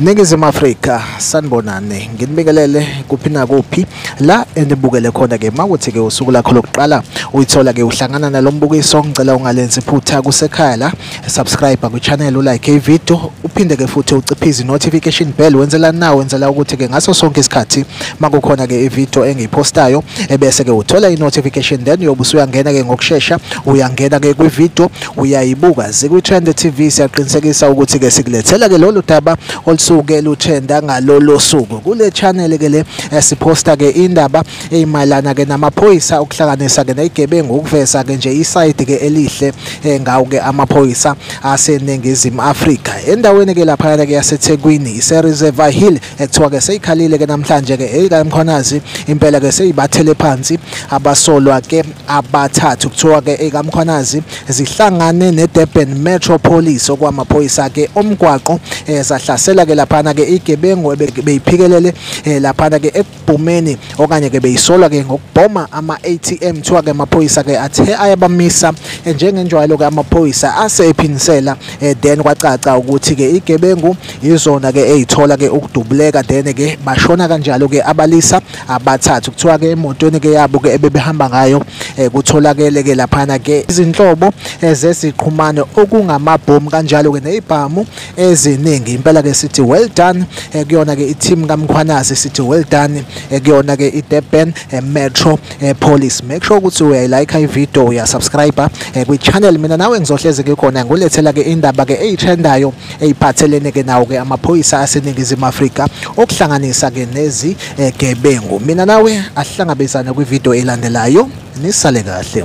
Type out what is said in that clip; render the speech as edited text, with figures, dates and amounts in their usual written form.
Ningizimu Afrika, sanibonani, nginibingelele kuphi nakuphi la enibukele khona ke. Mawuthi ke usuku lakho lokuqala uyithola ke uhlangana nalombukiso, ngicela ungalenzi iphutha, kusekhaya la, subscribe ku-channel, ulike ivideo, uphinde ke futhi uciphize notification bell. Wenzela na wenzela ukuthi ke ngaso sonke isikhathi makukhona ke ivideo engiyipostayo ebese ke uthola i-notification, then uyobe usuyangena ke ngokushesha, uyangena ke kwi-video uyayibuka. Zikwi-Trend TV siyaqinisekisa ukuthi ke sikulethela ke lolu daba olusuke lutrenda ngalolo suku. Kule channel ke le siposta ke indaba eyimayelana ke namaphoyisa, ukuhlanganisa ke nezigebengu, ukuveza ke nje iside ke elihle ngawo ke amaphoyisa aseNingizimu Afrika. Endaweni ke lapha ke yaseThekwini, ise-Reservoir Hill, ekuthiwa ke seyikhalile ke namhlanje ke ekaMkhwanazi, impela ke seyibathele phansi abasolwa ke abathathu. Kuthiwa ke ekaMkhwanazi zihlangane neDurban Metro Police, okwamaphoyisa ke omgwaqo, zahlasela ke laphana ke igebengu beyiphikelele laphana ke ekubhumeni okanye ke beyisolwa ke ngokubhoma ama-ATM. Kuthiwa ke amaphoyisa ke athe ayabamisa njengenjwayelo ke amaphoyisa ase ephinisela, then kwacaca ukuthi ke igebengu izona ke eyithola ke ukudubuleka, then ke bashona kanjalo ke abalisa abathathu. Kuthiwa ke emotweni ke yabo ke ebebehamba ngayo kutholakele ke laphana ke izinhlobo zeziqhumane okungamabhomu kanjalo ke nezibhamu eziningi. Impela ke sithi well done kuyona ke i-team kaMkhwanazi, sithi well done kuyona ke i-Durban Metro Police. Make sure ukuthi uyayilike i-video, uyasubscribe kwi-channel. Mina nawe ngizohleze ke khona ngulethela ke indaba ke eyitrendayo eyiphathelene ke nawo ke amaphoyisa aseNingizimu Afrika, okuhlanganisa ke nezigebengu. Mina nawe ahlangabezana kwi-video elandelayo, nisale kahle.